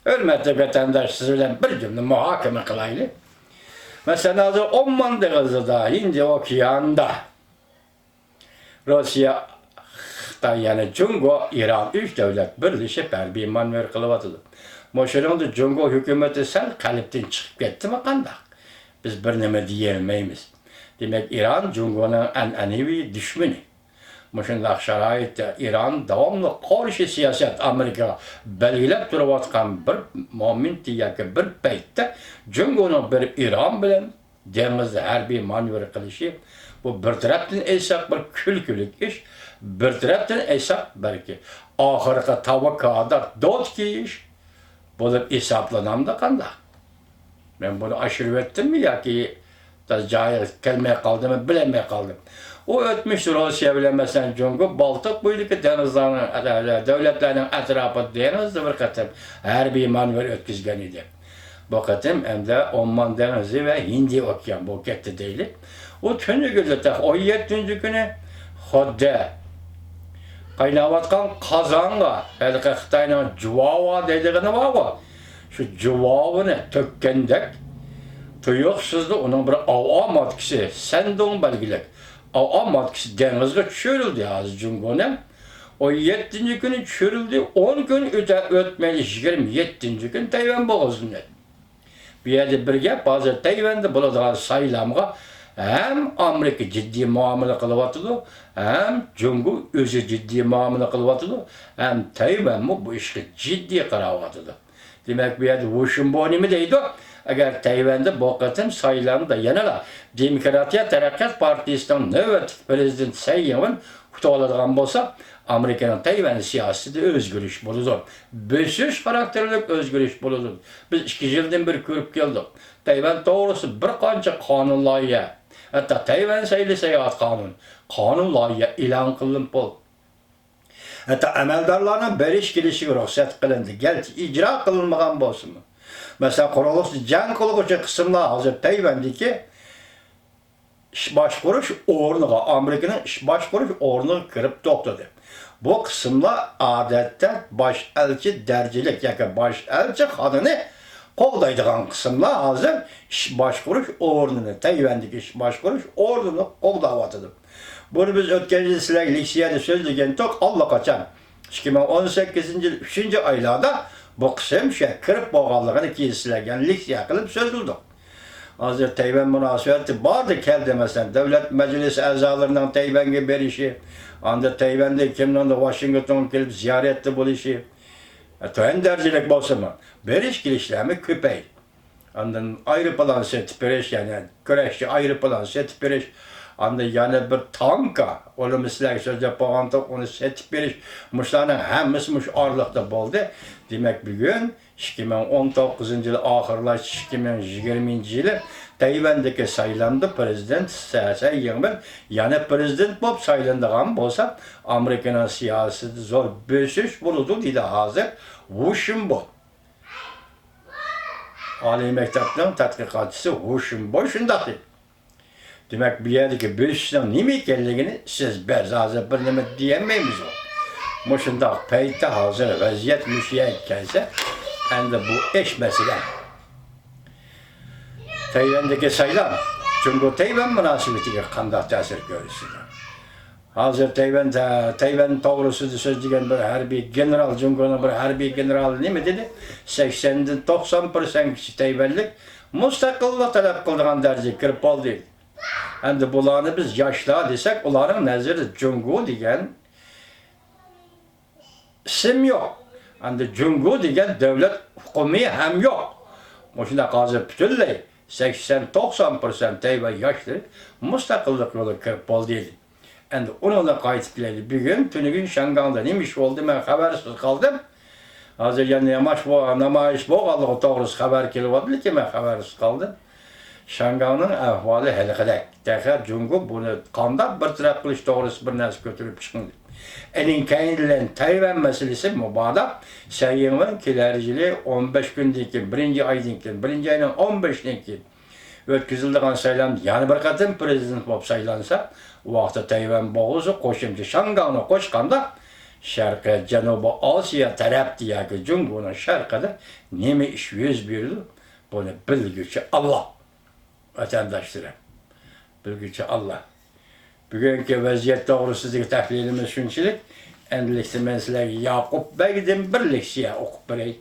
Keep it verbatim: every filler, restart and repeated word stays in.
ھۆرمەتلىك ۋەتەنداش، سىز بىلەن بىر جۈملە مۇھاكىمە قىلايلى. مەسىلەن، ھازىر ئومان دېڭىزىدا، ھىندى ئوكيانىدا روسىيە، خىتاي، يەنى جۇڭگو، ئىران، ئۈچ دۆلەت بىرلىشىپ ھەربىي مانېۋىر قىلىۋاتىدۇ. مۇشۇنىڭدا جۇڭگو ھۆكۈمىتى سەل قەلبتىن چىقىپ كەتتىمۇ قانداق؟ بىز بىر نېمە دېيەلمەيمىز. دېمەك، ئىران جۇڭگونىڭ ئەنئەنىۋى دۈشمىنى. مۇشۇنداق شارائىتتا ئىران داۋاملىق قارشى سىياسەت، ئامېرىكىغا بەلگىلەپ تۇرۇۋاتقان بىر مومېنتتا ياكى بىر پەيتتە جۇڭگونىڭ بېرىپ ئىران بىلەن دېڭىزدا ھەربىي مانېۋىر قىلىشى، بۇ بىر تەرەپتىن ئېيتساق بىر كۈلكىلىك ئىش، بىر تەرەپتىن ئېيتساق بەلكى ئاخىرقى تاۋا كادا دوت كىيىش بولۇپ ھېسابلىنامدۇ قانداق؟ مەن بۇنى ئاشۇرۇۋەتتىممۇ ياكى تازا جايىغا كەلمەي قالدىمۇ، بىلەلمەي قالدىم. ئۇ ئۆتمۈشتە روسىيە بىلەن، مەسىلەن، جۇڭگو بالتىق بويىدىكى دېڭىزلارنىڭ، دۆلەتلەرنىڭ ئەتراپىدا دېڭىزدا بىر قېتىم ھەربىي مانېۋىر ئۆتكۈزگەن ئىدى. بۇ قېتىم ئەمدى ئومان دېڭىزى ۋە ھىندى ئوكيان بولۇپ كەتتى دەيلى. ئۇ تۈنۈگۈندە تېخى ئون يەتتىنچى كۈنى خۇددى قايناۋاتقان قازانغا ھېلىقى خىتاينىڭ جۇۋاۋا دەيدىغىنى بارغۇ، شۇ جۇۋاۋىنى تۆككەندەك تۇيۇقسىزلا ئۇنىڭ بىر ئاۋا ماتكىسى، سەندۇڭ بەلگىلىك ئاۋا ماتكىسى دېڭىزغا چۈشۈرۈلدى ھازىر جۇڭگونىڭ. ئون يەتتىنچى كۈنى چۈشۈرۈلدى، ئون كۈن ئۆتە-، ئۆتمەيلا يىگىرمە يەتتىنچى كۈنى تەيۋەن بوغۇزلىنىدۇ. بۇ يەردە بىر گەپ، ھازىر تەيۋەندە بولىدىغان سايلامغا ھەم ئامېرىكا جىددىي مۇئامىلە قىلىۋاتىدۇ، ھەم جۇڭگو ئۆزى جىددىي مۇئامىلە قىلىۋاتىدۇ، ھەم تەيۋەنمۇ بۇ ئىشقا جىددىي قاراۋاتىدۇ. دېمەك، بۇ يەردە ۋۇشىنبو نېمە دەيدۇ؟ ئەگەر تەيۋەندە بۇ قېتىم سايلامدا يەنىلا دېموكراتىيە تەرەققىيات پارتىيىسىنىڭ نۆۋەتتىكى پىرېزىدېنت سەي يىڭۋېن ئۇتۇۋالىدىغان بولسا، ئامېرىكىنىڭ تەيۋەن سىياسىتىدە ئۆزگىرىش بولىدۇ. بۆسۈش خاراكتېرلىك ئۆزگىرىش بولىدۇ. بىز ئىككى يىلدىن بېرى كۆرۈپ كەلدۇق. تەيۋەن توغرىسىدا بىر قانچە قانۇن لايىھە، ھەتتا تەيۋەن سەيلە ساياھەت قانۇن، قانۇن لايىھە ئېلان قىلىنىپ بولدى. ھەتتا ئەمەلدارلارنىڭ بېرىش كېلىشىگە رۇخسەت قىلىندى، گەرچە ئىجرا قىلىنمىغان بولسىمۇ. مەسىلەن، قۇرۇقلۇقتا جەڭ قىلغۇچى قىسىملار ھازىر تەيۋەندىكى ئىش باشقۇرۇش ئورنىغا، ئامېرىكىنىڭ ئىش باشقۇرۇش ئورنىغا كىرىپ توختىدى. بۇ قىسىملار ئادەتتە باش ئەلچى دەرىجىلىك ياكى باش ئەلچىخانىنى قوغدايدىغان قىسىملار ھازىر ئىش باشقۇرۇش ئورنىنى، تەيۋەندىكى ئىش باشقۇرۇش ئورنىنى قوغداۋاتىدۇ. بۇنى بىز ئۆتكەن يىل سىلەرگە لېكسىيەدە سۆزلىگەنتۇق، ئاللىقاچان ئىككى مىڭ ئون سەككىزىنچى يىل ئۈچىنچى ئايلاردا بۇ قىسىم شۇ يەرگە كىرىپ بولغانلىقىنى كېيىن سىلەرگە لېكسىيە قىلىپ سۆزلىدۇق. ھازىر تەيۋەن مۇناسىۋىتى باردى كەلدى، مەسىلەن، دۆلەت مەجلىسى ئەزالىرىنىڭ تەيۋەنگە بېرىشى، ئاندا تەيۋەندىن كىمنىڭدۇر ۋاشىنگتونغا كېلىپ زىيارەتتە بولۇشى، تۆۋەن دەرىجىلىك بولسىمۇ، بېرىش كېلىشلەرمۇ كۆپەيدى. ئاندىن ئايروپىلان سېتىپ بېرىش، يەنى كۈرەشچى ئايروپىلان سېتىپ بېرىش، ئاندا يەنە بىر تانكا، ئۇنىمۇ سىلەرگە سۆزلەپ بولغانتۇق، ئۇنى سېتىپ بېرىش، مۇشۇلارنىڭ ھەممىسى مۇشۇ ئارىلىقتا بولدى. دېمەك، بۈگۈن ئىككى مىڭ ئون توققۇزىنچى يىل ئاخىرلاش، ئىككى مىڭ يىگىرمىنچى يىلى تەيۋەندىكى سايلامدا پىرېزىدېنت سەي يىڭۋېن يەنە پىرېزىدېنت بولۇپ سايلىنىدىغان بولسا، ئامېرىكىنىڭ سىياسىتىدە زور بۆسۈش بولىدۇ، دېدى ھازىر ۋۇ شىنبو. ئالىي مەكتەپنىڭ تەتقىقاتچىسى ۋۇ شىنبو شۇنداق دېدى. دېمەك، بۇ يەردىكى بۆسۈشنىڭ نېمە ئىكەنلىكىنى سىز، بىز ھازىر بىر نېمە دېيەلمەيمىزغۇ. مۇشۇنداق پەيتتە ھازىر ۋەزىيەت مۇشۇ يەرگە كەلسە، ئەمدى بۇ ئىش مەسىلە. تەيۋەندىكى سايلام جۇڭگو تەيۋەن مۇناسىۋىتىگە قانداق تەسىر كۆرسىتىدۇ؟ ھازىر تەيۋەن، تەيۋەن توغرىسىدا سۆزلىگەن بىر ھەربىي گېنېرال، جۇڭگونىڭ بىر ھەربىي گېنېرالى نېمە دېدى؟ سەكسەندىن توقسان پىرسەنتكىچە تەيۋەنلىك مۇستەقىللىق تەلەپ قىلىدىغان دەرىجىگە كىرىپ بولدى. ئەمدى بۇلارنى بىز ياشلار دېسەك، ئۇلارنىڭ نەزىرىدە جۇڭگو دېگەن ئىسىم يوق. ئەمدى جۇڭگو دېگەن دۆلەت ئۇقۇمى ھەم يوق. مۇشۇنداق ھازىر پۈتۈنلەي سەكسەن توقسان پىرسەنت تەيۋەن ياشلىرى مۇستەقىللىق يولىغا كىرىپ بولدى. ئەمدى ئۇنىڭدىن قايتىپ كېلەيلى. بۈگۈن، تۈنۈگۈن شياڭگاڭدا نېمە ئىش بولدى، مەن خەۋەرسىز قالدىم. ھازىر يەنە نامايىش بو-، نامايىش بولغانلىقى توغرىسىدا خەۋەر كېلىۋاتىدۇ، لېكىن مەن خەۋەرسىز قالدىم. شياڭگاڭنىڭ ئەھۋالى ھېلىقىدەك. تېخى جۇڭگو بۇنى قانداق بىر تەرەپ قىلىش توغرىسىدا بىر نەرسە كۆتۈرۈپ چىقمىدى. ئېنىڭ كەينىدىن تەيۋەن مەسىلىسى مۇبادا سەي يىڭۋېن كېلەر يىلى ئون بەش كۈندىن كېيىن، بىرىنچى ئايدىن كېيىن، بىرىنچى ئاينىڭ ئون بەشىدىن كېيىن ئۆتكۈزۈلىدىغان سايلامدا يەنە بىر قېتىم پىرېزىدېنت بولۇپ سايلانسا، ئۇ ۋاقىتتا تەيۋەن بوغۇزى قوشۇمچە شياڭگاڭنى قوشقاندا، شەرقىي جەنۇبىي ئاسىيا تەرەپتە ياكى جۇڭگونىڭ شەرقىدە نېمە ئىش يۈز بېرىدۇ، بۇنى بىلگۈچى ئاللا، ۋەتەنداشلىرىم. بىلگۈچى ئاللا. بۈگۈنكى ۋەزىيەت توغرىسىدىكى تەھلىلىمىز شۇنچىلىك. ئەمدىلىكتە مەن سىلەرگە ياقۇپ بەگدىن بىر لېكسىيە ئوقۇپ بېرەي.